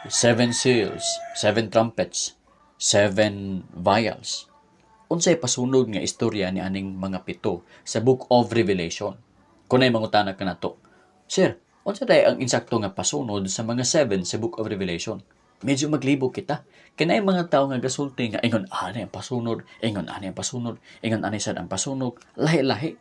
Seven seals, seven trumpets, seven vials. Unsay pasunod nga istorya ni aning mga pito sa Book of Revelation? Kunay mangutana ka nato, "Sir, unsa day ang insakto nga pasunod sa mga seven sa Book of Revelation?" Medyo maglibog kita. Kay naay mga tao nga gasulti nga ingon ani ang pasunod, ingon ani ang pasunod, ingon ani sad ang pasunod, lahi-lahi.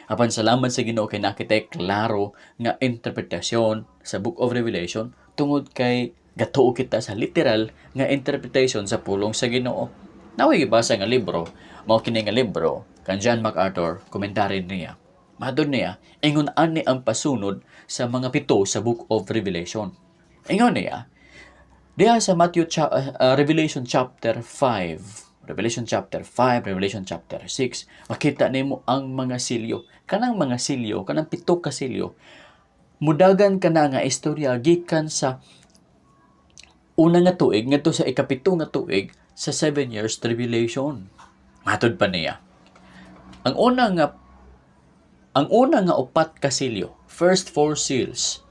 Apan salamat sa Ginoo kay naa kitay klaro nga interpretasyon sa Book of Revelation tungod kay gatuo kita sa literal nga interpretation sa pulong sa Ginoo. Naa koy gibasa nga libro, mao kini nga libro kan John MacArthur, komentary niya. Matod niya, ingon ani ang pasunod sa mga pito sa Book of Revelation. Ingon niya, diha sa Matthew Revelation chapter 5, Revelation chapter 5, Revelation chapter 6, makita nimo ang mga silyo. Kanang mga silyo, kanang pito ka silyo, mudagan kana nga istorya gikan sa una nga tuig ngadto sa ikapito nga tuig sa 7 years tribulation. Matod pa niya, ang una nga upat ka silyo, first four seals,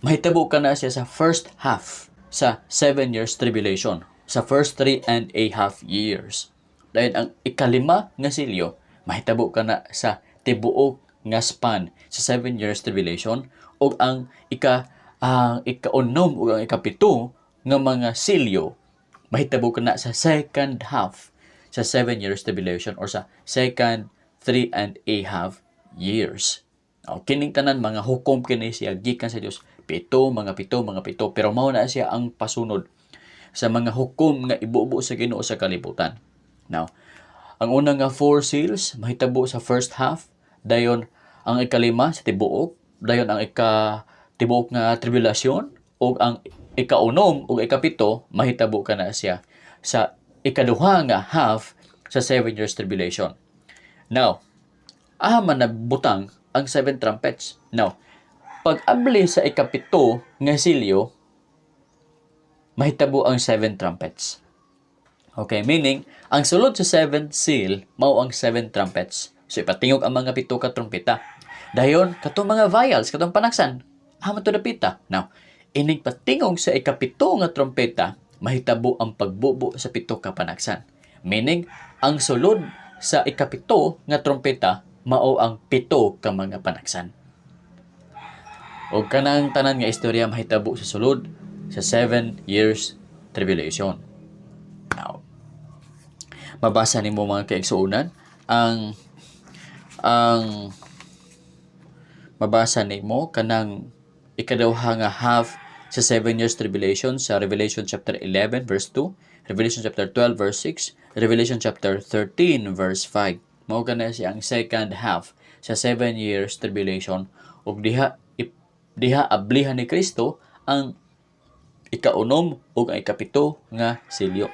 mahitabo kana siya sa first half sa 7 years tribulation, sa first 3.5 years. Dahil ang ikalima nga silyo, mahitabo kana sa tibuok nga span sa 7 years tribulation, ug ang ikaunom ug ang ikapito nga mga silyo mahitabo kana sa second half sa 7 years tribulation or sa second 3.5 years. O, kining tanan mga hukom kini siya gikan sa Dios. Pito, mga pito, mga pito. Pero mao na siya ang pasunod sa mga hukom nga ibubo sa Ginoo sa kalibutan. Now, ang una nga four seals mahitabo sa first half, dayon ang ikalima sa tibuok, dayon ang ika tibuok nga tribulasyon, ug ang ikaunom ug ikapito mahitabo kana siya sa ikaduha nga half sa 7 years tribulation. Now, aha man nabutang ang seven trumpets? Now, pag abli sa ikapito nga silyo, mahitabo ang seven trumpets. Okay, meaning, ang sulod sa seventh seal, mao ang seven trumpets. So, ipatingog ang mga pito ka trumpeta. Dayon, katong mga vials, katong panaksan, aha man to dapita? Now, inig patingog sa ikapito nga trumpeta, mahitabo ang pagbubo sa pito ka panaksan. Meaning, ang sulod sa ikapito nga trumpeta, mao ang pito ka mga panaksan. O kanang tanan nga istorya mahitabo sa sulod sa 7 years tribulation. Now, mabasa nimo, mga kaigsuonan, ang mabasa nimo kanang ikaduha nga half sa 7 years tribulation sa Revelation chapter 11 verse 2, Revelation chapter 12 verse 6, Revelation chapter 13 verse 5. Mao kana siya ang second half sa 7 years tribulation ug diha ablihan ni Kristo ang ikaunom ug ang ikapito nga silyo.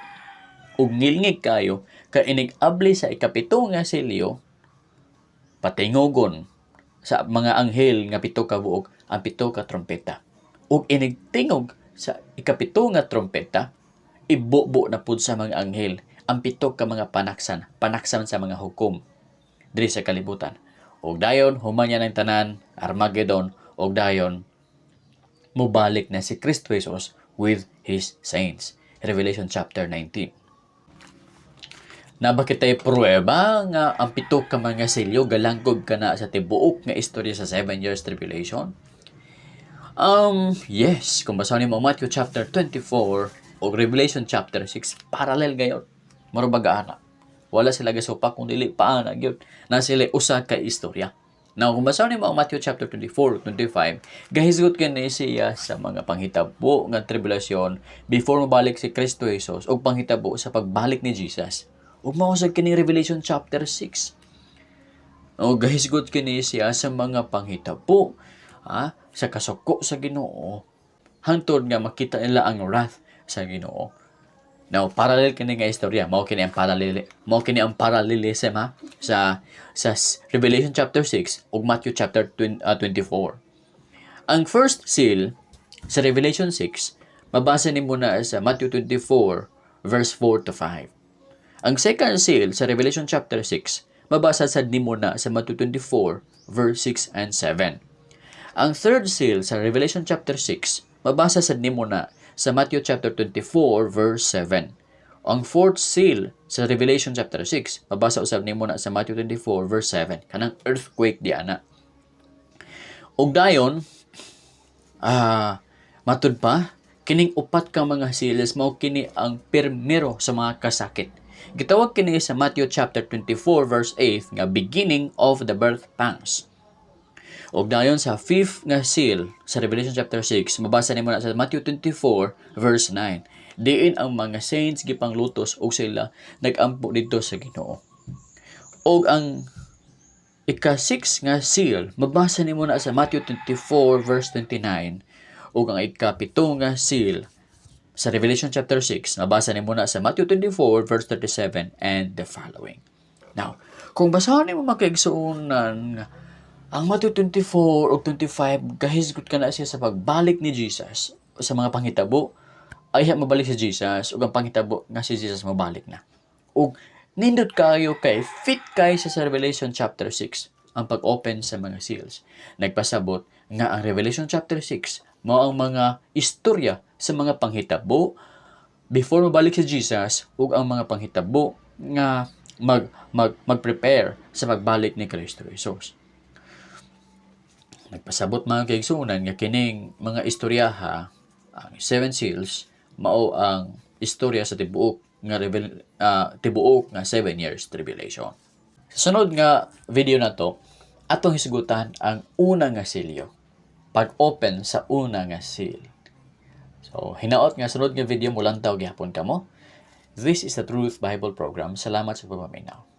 Ug ngilngig kayo kay inig abli sa ikapito nga silyo, patingogon sa mga anghel nga pito ka buok ang pito ka trompeta. Ug inig tingog sa ikapito nga trompeta, ibubo na pud sa mga anghel ang pito ka mga panaksan, panaksan sa mga hukom diri sa kalibutan. Ug dayon human niya ng tanan, Armageddon, ug dayon mubalik na si Kristo Jesus with his saints. Revelation chapter 19. Naa ba kitay pruweba nga ang pito ka mga silyo galangkob kana sa tibuok nga istorya sa 7 years tribulation? Yes, kung basahon nimo Matthew chapter 24 o Revelation chapter 6, parallel gayod. Mura ba ana? Wala sila gasupak kung dili pa ana gyud. Na sila usa ka istorya. Now, kung basahon nimo ang Matthew chapter 24 25, gahisgot kini siya sa mga panghitabo nga tribulasyon before mabalik si Kristo Jesus ug panghitabo sa pagbalik ni Jesus. Ug mao sad kini Revelation chapter 6. O gahisgot kini siya sa mga panghitabo sa kasuko sa Ginoo hangtod nga makita nila ang wrath sa Ginoo. Now, parallel kini nga istorya. Mao kini ang parallelism ha sa Revelation chapter 6 ug Matthew chapter 20, 24. Ang first seal sa Revelation 6 mabasa nimo na sa Matthew 24 verse 4 to 5. Ang second seal sa Revelation chapter 6 mabasa sad nimo na sa Matthew 24 verse 6 and 7. Ang third seal sa Revelation chapter 6 mabasa sad nimo na sa Matthew chapter 24 verse 7. Ang fourth seal sa Revelation chapter 6, mabasa usab nimo na sa Matthew 24 verse 7, kanang earthquake di ana. Ug dayon, matud pa, kining upat ka mga seals mao kini ang pirmero sa mga kasakit. Gitawag kini sa Matthew chapter 24 verse 8 nga beginning of the birth pangs. Ug dayon sa fifth nga seal sa Revelation chapter 6, mabasa nimo na sa Matthew 24 verse 9. Diin ang mga saints gipanglutos og sila nagampo didto sa Ginoo. Og ang ika-6 nga seal, mabasa nimo na sa Matthew 24 verse 29. Ug ang ika-7 nga seal sa Revelation chapter 6, mabasa nimo na sa Matthew 24 verse 37 and the following. Now, kung basahon nimo, mga kaigsuonan, ang Matthew 24 ug 25, gahisgot ka na siya sa pagbalik ni Jesus sa mga panghitabo ay mabalik si Jesus ug ang panghitabo nga si Jesus mabalik na. Ug nindot kayo kay fit kay sa Revelation chapter 6 ang pag-open sa mga seals. Nagpasabot nga ang Revelation chapter 6 mao ang mga istorya sa mga panghitabo before mabalik si Jesus ug ang mga panghitabo nga mag mag mag-prepare sa pagbalik ni Kristo Jesus. Nagpasabot, mga kaigsuonan, nga kining mga istoryaha, ang seven seals, mao ang istorya sa tibuok nga 7 years tribulation. Sa sunod nga video na to, atong hisgutan ang una nga selyo. Pag-open sa una nga seal. So, hinaot nga sunod nga video mulantaw gihapon kamo. This is the Truth Bible Program. Salamat sa pagpaminaw.